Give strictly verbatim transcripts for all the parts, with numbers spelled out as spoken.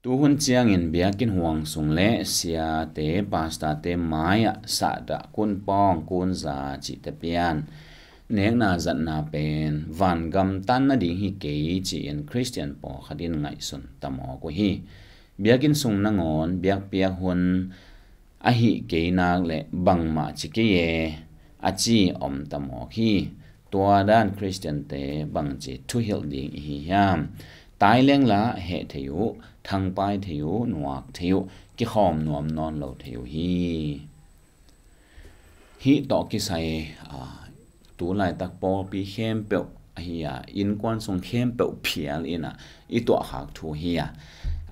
Tuhun ciangin biakinn huang sung le siate, pastorte mai-ah sahdah, kunpawng, kunza cihte pian, nekna zatna pen vangam tan nading hi kei ci-in Khristian pawlkhat in ngaihsun ta mawk uh hi. Biakinn sung nangawn biakpiak hun ahi kei nak le bangmah ci kei e, a ci om ta mawk hi. Tua dan Khristiante bangci thuhilh ding i hi hiam? Tai lengla heh thei uh, thangpai thei uh, nuak thei uh, kikhawm nuam nawn lo thei uh hi. Hih tawh kisai, aa, tu laitak pawlpi khempeuh ahi a, innkuan sung khempeuh phial in a, i tuahkhak thu hi a,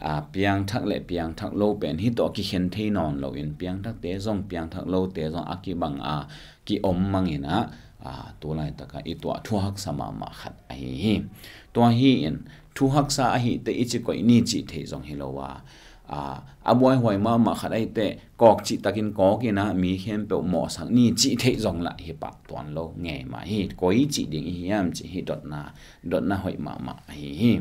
aa, piangthak le piangthak lo pen hih tawh kikhen thei nawn loin, piangthakte zong piangthak lote zong a kibang a, ki-om mang in a, aa, tu laitak a i tuah thu haksa mahmah khat ahi hi. Tua hi in, thu haksa ahihte i ci koih ni cih theih zong hi lo a, aa, a buaihuai mahmah khat ahihte, kawk cihtakin kawk in a, mi khempeuh mawhsak ni cih theih zong lah hi pah tuan lo ngei mah hi. Koi cih ding i hiam cih hih dotna, dotna hoih mahmah ahi hi.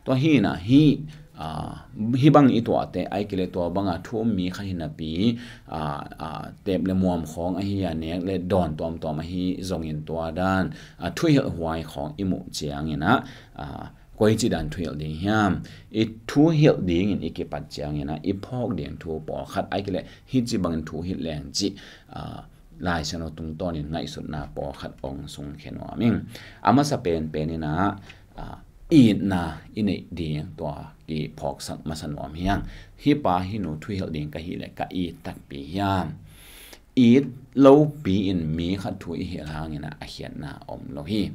Tua hi in a, hih, aa, hih bang i tuahte, ahih kei leh tua bang a thu um mi khat hi napi, aa, aa, tep le muam khawng ahi a, nek le dawn tuamtuam ahi zongin tua dan, aa, thuhilhhuai khawng i muh ciangin a, aa, koici dan thuhilh ding hiam? I thuhilh dingin i kipat ciangin a, i phawk ding thu pawlkhat, ahih kei leh hih ci bangin thuhilh leng cih, aa, Lai Siangtho tungtawnin ngaihsutna pawlkhat ong sungkhia nuam ing. A masa penpen in a, aa, itna i neih ding tua kiphawksak masa nuam hi hang. Hih pa hih nu thuhilh ding ka hih leh ka it takpi hiam? It lopi in mi khat thu i hilh hangin a, a khiatna om lo hi.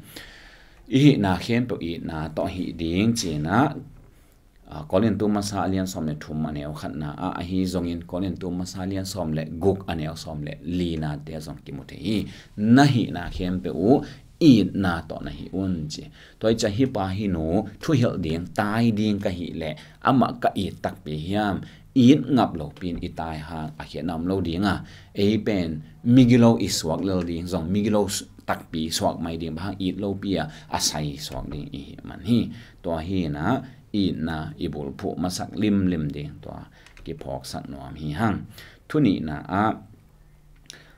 I hihna khempeuh itna tawh hih ding ci-in a, aa, Korintu masa a lian sawm le thum a neu khatna ah, ahi zongin Korintu masa a lian sawm le guk a neu sawm le linate zong kimu thei hi. Na hihna khempeuh uh itna tawh na hih un ci. Tua hi ciah hih pa hih nu thuhilh ding, tai ding ka hih leh amah ka it takpi hiam? It ngap lopi in i tai hang a khiatna om lo ding a, ei pen migilo i suak lel ding, zong migilo takpi suak mai ding, bang hang it lopi a, a sai suak ding i hih man hi. Tua hi in a, itna i bulphuh masak limlim ding tua kiphawksak nuam hi hang. Thu nihna ah,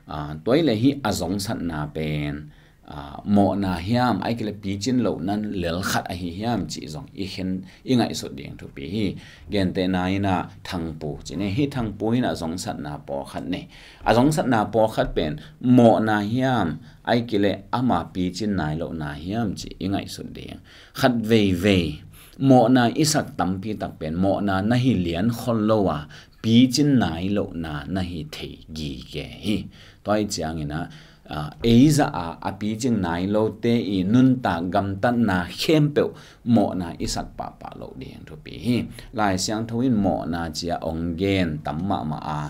aa, tua hi leh hih a zongsatna pen, aa, mawhna hiam, ahih kei leh picin lohna lel khat ahi hiam cih zong i khen, i ngaihsut ding thupi hi. Gentehna in a thangpu ci ni, hih thangpu in a zongsatna pawlkhat nei. A zongsatna pawlkhat pen mawhna hiam, ahih kei leh ama picin nai lohna hiam cih i ngaihsut ding. Khat veivei mawhna i sak tampi tak pen mawhna na hi lian khol lo a, picin nai lohna na hi thei gige hi. Tua hi ciangin a, aa, ei zah a, a picing nai lote i nuntak gamtatna khempeuh mawhna i sak pahpah loh ding thupi hi. Lai Siangtho in mawhna ci a ong gen tam mahmah a,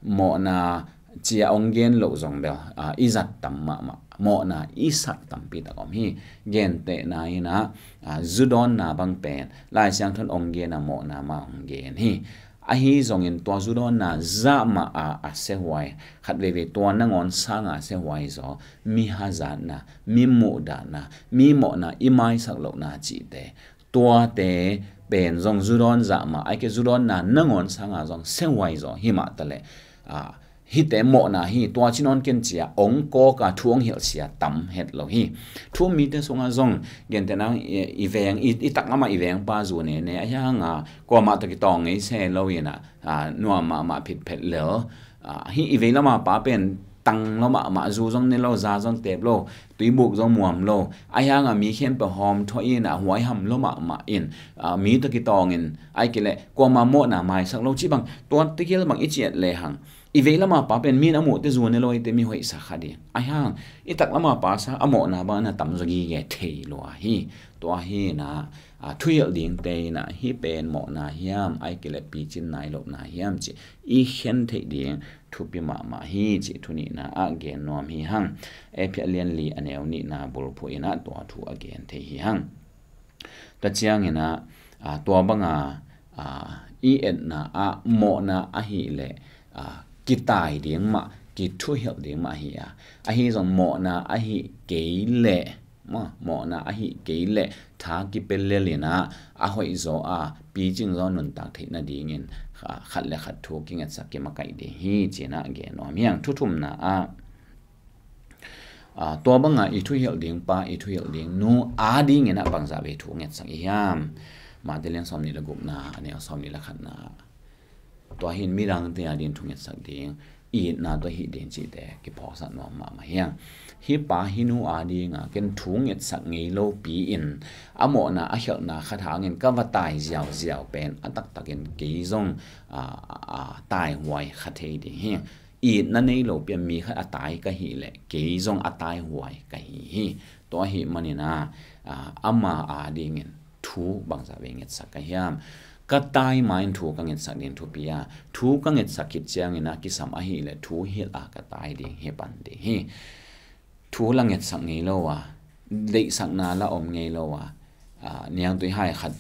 mawhna ci a ong gen loh zong bel, aa, i zat tam mahmah, mawhna i sak tampi tak om hi. Gentehna in a, aa, zudawnna bang pen Lai Siangtho in ong gen a, mawhna mah ong gen hi. Ahi zongin tua zudawnna zah mah a, a siahuai, khat veivei tua nangawn sanga siahuai zaw, mi hazatna, mi muhdahna, mi mawhna i maisak lohna cihte, tuate pen zong zudawn zah mah, ahih kei leh zudawnna nangawn sanga zong siahuai zaw hi mah ta leh, aa, hihte mawhna hi, tua ci nawn ken ci a ong kawk a, thu ong hilhsia tam het lo hi. Thu um mite sungah zong gentehna i, i veng, i, i taklam ah i vengpa zu nene, ahi hang a, kuamah tawh kitawng ngei se lo in a, aa, nuam mahmah phitphet lel. Aa, hih i veilam a pa pen tang lo mahmah, zu zong ne lo, za zong tep lo, tuibuk zong muam lo. Ahi hang a mi khempeuh hawmthuah in a, huaiham lo mahmah in, aa, mi tawh kitawng in, ahih kei leh kuamah mawhna maisak lo cih bang, tua tegel bang i ciat lehang, i veilam a pa pen mi in a muhte zu ne lo, eite mi hoihsa kha ding. Ahi hang i taklam a pa sa a mawhna bang na tamzaw gige thei lua hi. Tua hi in a, aa, thuhilh dingte in a, hih pen mawhna hiam, ahih kei leh picin nai lohna hiam cih i khen theih ding thupi mahmah hi cih thu nihna ah gen nuam hi hang. Efesa lian li a neu nihna bulphuh in a tua thu a gen thei hi hang. Tua ciangin a, aa, tua bang a, aa, i etna ah mawhna ahih leh, aa, kitai ding mah, kithuhilh ding mah hi a, ahi zong mawhna ahih kei leh maw, mawhna ahih kei leh tha kipia lel in ah a hoih zaw a picing zaw nuntak theih nadingin kha-, khat le khat thu kingetsak kimakaih ding hi ci-in ah gen nuam hi hang. Thu thumna ah, aa, tua bangah i thuhilh ding pa, i thuhilh ding nu adingin ah bangzah vei thu ngetsak i hiam? Matthai lian sawmnih le gukna, a neu sawmnih le khatna. Tua hi in midangte adingin thu ngetsak ding, itna tawh hih ding cihte kiphawksak nuam mahmah hi hang. Hih pa hih nu adingin ken thu ngetsak ngei lopi in a mawhna a hilhna khat hangin ka va tai ziauziau pen a taktakin kei zong, aa, aa, taihuai kha thei ding hi. Itna nei lopi a mi khat a tai ka hih leh kei zong a taihuai ka hi hi. Tua ahih manin ah, aa, ama adingin thu bangzah vei ngetsak ka hiam? Ka tai ma-in thu ka ngetsak ding thupi a, thu ka ngetsak khit ciangin ah kisam ahih leh thu hilh a ka tai ding hi pan ding hi. Thu la ngetsak ngei lo a, deihsakna la om ngei lo a, aa, niangtui hai khat,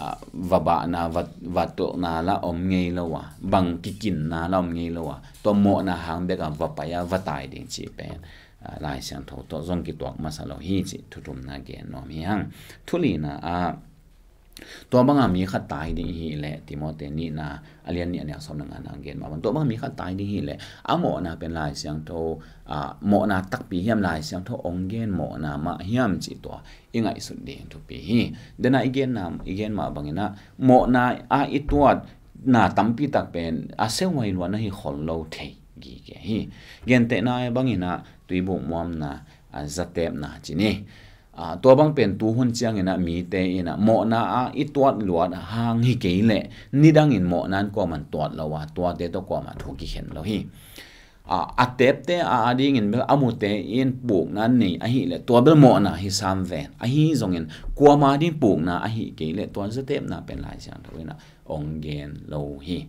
aa, va bahna, va, va tolhna la om ngei lo a, bang kikinna la om ngei lo a, tua mawhna hang bek a va pai a va tai ding cih pen, aa, Lai Siangtho tawh zong kituak masa lo hi cih thu thumna gen nuam hi hang. Thu lina ah, tua banga mi khat tai ding hi leh, Timoti nihna a lian nih a neu sawm le ngana gen mah bang, tua banga mi khat tai ding hi leh a mawhna pen Lai Siangtho, aa, mawhna takpi hiam, Lai Siangtho ong gen mawhna mah hiam cih tua i ngaihsut ding thupi hi. Dena i genna, i gen mah bangin ah mawhna a i tuatna tampi tak pen a seuhuai luatna hi khol lo thei gige hi. Gentehna bangin ah tuibuk muamna, aa, zatepna ci ni. Aa, tua bang pen tuhun ciangin ah mite in ah mawhna a i tuat luat hang hi kei leh nidangin mawhna in kuaman tuat lo a, tuate tawh kuamah thu kikhen lo hi. Aa, a tepte a adingin bel a mute in pukna nei ahih leh tua bel mawhna hi sam ven. Ahi zongin kuama ding pukna ahih kei leh tua zatepna pen Lai Siangtho in ah ong gen lo hi.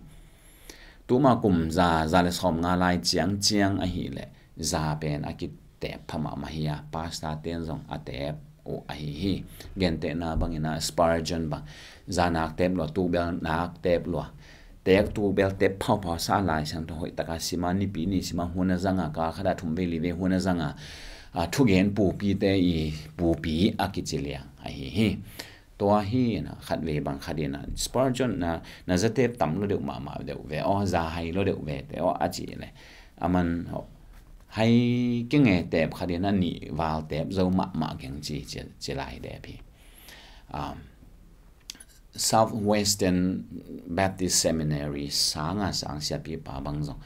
Tuma kum za, za le sawmnga lai ciangciang ahih leh za pen a kitep pha mahmah hi a, pastor ten zong a tep uh ahi hi. Gentehna bangin ah Spurgeon bang, za nak tep lua, tukbel nak tep lua, tek tukbel tep phauphau sa, Lai Siangtho hoih taka sima, nipi ni sima, hun a zanga, kal khat a thum vei li vei hun a zanga, aa, thugen pupite i pupi a kici liang ahi hi. Tua hi in ah khat vei bang khat in ah Spurgeon na, na zatep tam lo deuh mahmah deuh ve aw, za hai lo deuh ve te aw a cih leh, aman hai kenge tep khat in ah nih val tep zo mahmah keng ci, ci, ci lai dep hi. Um, South Western Baptist Seminary sanga sang siapipa bang zong,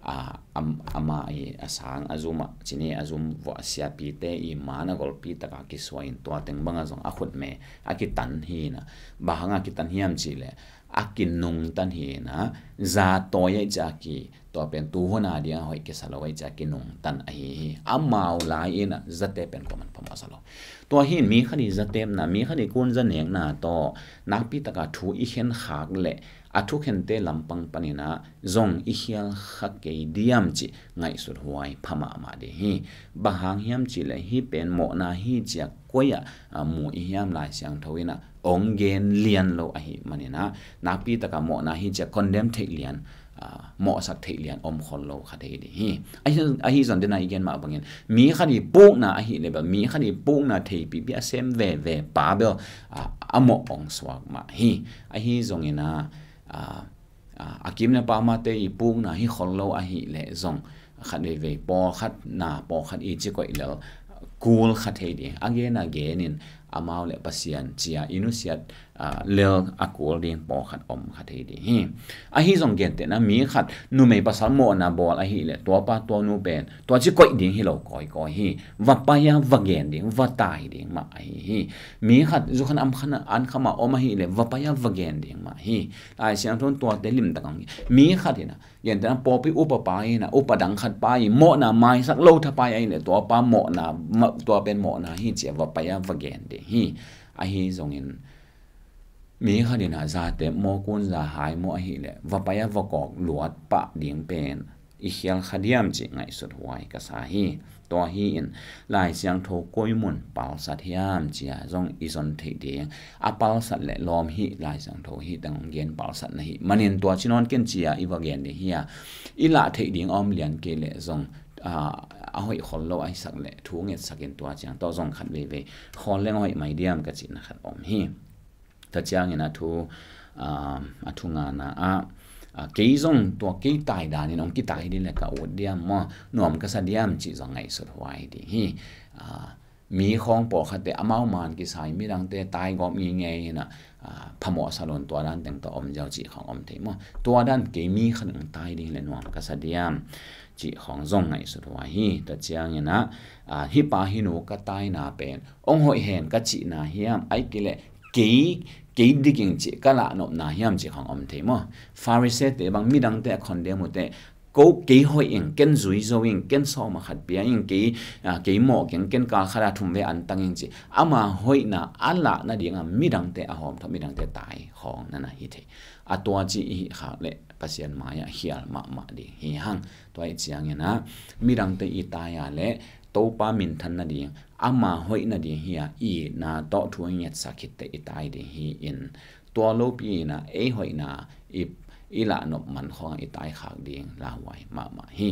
a, am-, ama i a sang a zum ah, ci ni, a zum vuah siapite i man a golpi taka kisuai in tua teng banga zong a khutme a kitan hi in ah, bang hanga kitan hiam cih leh a kinungtan hi in ah, za tawi a i ciah ki, tua pen tuhun a ding a hoih kisa lo a i ciah kinungtan ahi hi. Amau lai in ah zatep pen kuaman phamawh sa lo. Tua hi in mi khat i zatepna, mi khat i kunza nekna tawh nakpi taka thu i khen khak leh a thukhente lampang panin ah zong i khial kha kei diam cih ngaihsut huai pha mahmah ding hi. Bang hang hiam cih leh hih pen mawhna hi ci-a koi-ah, aa, mu i hiam? Lai Siangtho in ah ong gen lian lo ahih manin ah nakpi taka mawhna hi ci-a condemn theih lian, aa, mawhsak theih lian om khol lo kha thei ding hi. Ahi, ahi zong dena i gen mah bangin mi khat i pukna ahih leh bel mi khat i pukna theipihpih a sem veve pa bel, aa, a mawh ong suak mah hi. Ahi zongin ah, aa, aa, a kim le pamate i pukna hi khol lo ahih leh zong khat veivei pawlkhat na, pawlkhat i ci koih lel kul kha thei ding. A gen a genin amau le Pasian ci-a i nusiat, aa, lel a kul ding pawlkhat om kha thei ding hi. Ahi zong gentehna mi khat numei pasal mawhna bawl ahih leh tua pa tua nu pen tua ci koih ding hi lo kawikawi hi. Va pai-a va gen ding, va tai ding mah ahi hi. Mi khat zukhan amkhan a ankhamah om ahih leh va pai-a va gen ding mah hi. Lai Siangtho in tuate limtak ong hi. Mi khat in ah, gentehna pawlpi upa pa in ah, upa dang khat pa i mawhna maisak lo thapai ahih leh tua pa mawhna, ma-, tua pen mawhna hi ci-a va pai-a va gen ding hi. Ahi zongin mi khat in ah zatep maw, kunza hai maw ahih leh va pai-a va kawk luat pah ding pen i khial kha diam cih ngaihsut huai ka sa hi. Tua hi in Lai Siangtho koi mun palsat hiam ci-a zong i zon theih ding. A palsat leh lawm hi, Lai Siangtho hi teng gen palsatna hi. Manin tua ci nawn ken ci-a i va gen ding hi a, i lah theih ding a om lian kei leh zong a, a hoih khol lo a hisak leh thu ngetsak in tua ciang tawh zong khat veivei khawl leng a hoih mai diam ka cihna khat om hi. Tua ciangin a thu, a, a thu ngana ah, a, kei zong tua kei tai danin hong kitai ding leh ka ut diam maw, nuam ka sa diam cih zong ngaihsut huai ding hi. A, mi khawng pawlkhatte amau man kisai midangte tai gawp ngeingei hinah, a, phamawh salon tua dan teng tawh om ziau cih khawng om thei maw? Tua dan kei mi khat hong tai ding leh nuam ka sa diam cih khawng zong ngaihsut huai hi. Tua cianginah, a, hih pa hih nu ka taina pen hong hoih hen ka cihna hiam, ahih kei leh kei, kei diking cih ka lahnopna hiam cih khawng om thei maw? Pharisee-te bang midangte a condemn uh teh, ko kei hoih ing, ken zui zo ing, ken sawm a khat pia ing, kei, a, kei mawh keng, ken kal khat a thum ve an tang ing ci. Ama hoihna a lah nadinga midangte a hawmthawh, midangte tai khawng na na hi thei. A tua ci i hih khak leh Pasian mai-ah khial mahmah ding hi hang. Tua ih cianginah midangte i tai-a leh Topa minthan nading, ama hoih nading hi-a itna tawh thu i ngetsak khit teh i tai ding hi in, tua lopi inah ei hoihna i, i lahnop man khawngah i tai khak ding lauhuai mahmah hi.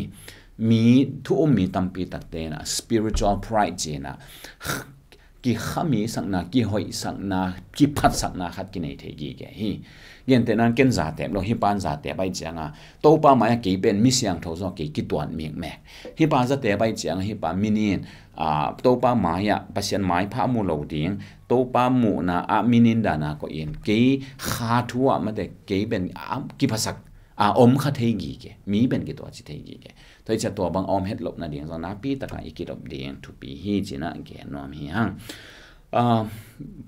Mi thu um mi tampi takte inah spiritual pride ci inah kikhamisakna, kihoihsakna, kiphatsakna khat kinei thei gige hi. Gentehna in ken zatep lo, hih pan zatep ahih cianga Topa mai-ah kei pen mi siangtho zaw kei kituat mikmek. Hih pa zatep ahih cianga hih pa minin, a, Topa mai-ah Pasian maipha mu lo ding, Topa muhna ah minin dana koih in kei kha thu ah mate kei pen, a, kiphasak, a, om kha thei gige, mi pen kituat ci thei gige. Tua hi ciah tua bang a om het loh nading zong nakpi takah i kidop ding thupi hi cinah gen nuam hi hang. A,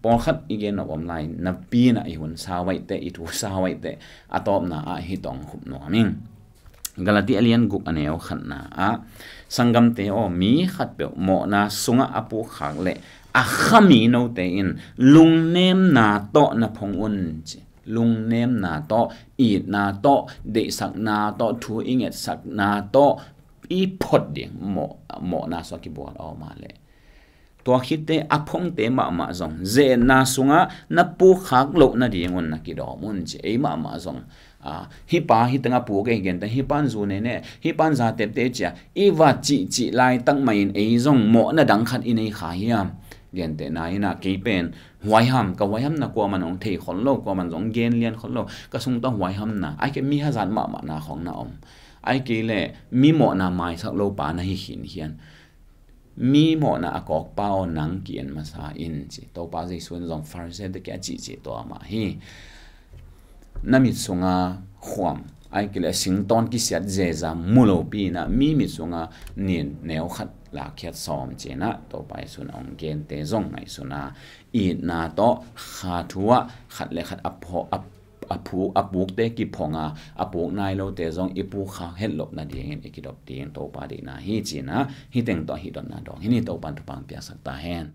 pawlkhat i gen nop om lai, napi inah i hun sau ahih teh, i thu sau ahih teh, a tawpna ah hih tawh khup nuam ing. Galati a lian guk a neu khatna ah, sanggamte aw, mi khatpeuh mawhna sungah a pukkhak leh a khami note in lungnemna tawh na phong un ci. Lungnemna tawh, itna tawh, deihsakna tawh, thu i ngetsakna tawh i phot ding, mawh, mawhna sungah kibual a om a leh. Tua khitteh a phongte mahmah zong ze-etna sungah na pukkhak loh nadingun na kidawm un ci. Ei mahmah zong, a, hih pa hih tengah puk ei genteh, hih pan zu nei ne, hih pan zatepte cia i va cihcih laitak mahin ei zong mawhna dang khat i nei kha hiam? Gentehna inah kei pen huaiham, ka huaihamna kuaman hong thei khol lo, kuaman zong gen lian khol lo, ka sung tawh huaihamna, ahih kei leh mi hazat mahmahna khawng na om. Ahih kei leh mi mawhna maisak lo pa na hi khinkhian. Mi mawhna a kawkpa aw, nang ki-en masa in ci. Topa Jesu in zong Pharisee-te kiang a cihcih tua mah hi. Na mit sunga khuam, ahih kei leh singtawn kisiat zeza mu lopi inah mi mit sunga nin neu khat lakkhiat sawm cinah Topa Jesu in a hong gente zong ngaihsun a, itna tawh kha thu ah khat le khat a phaw, a a phu-, a pukte kiphong a, a puk nai lote zong i pukkhak het loh nadingin i kidop ding Topa deihna hi cinah hih teng tawh hih dotna dawng hi ni. Topa in thupha hong piaksak ta hen.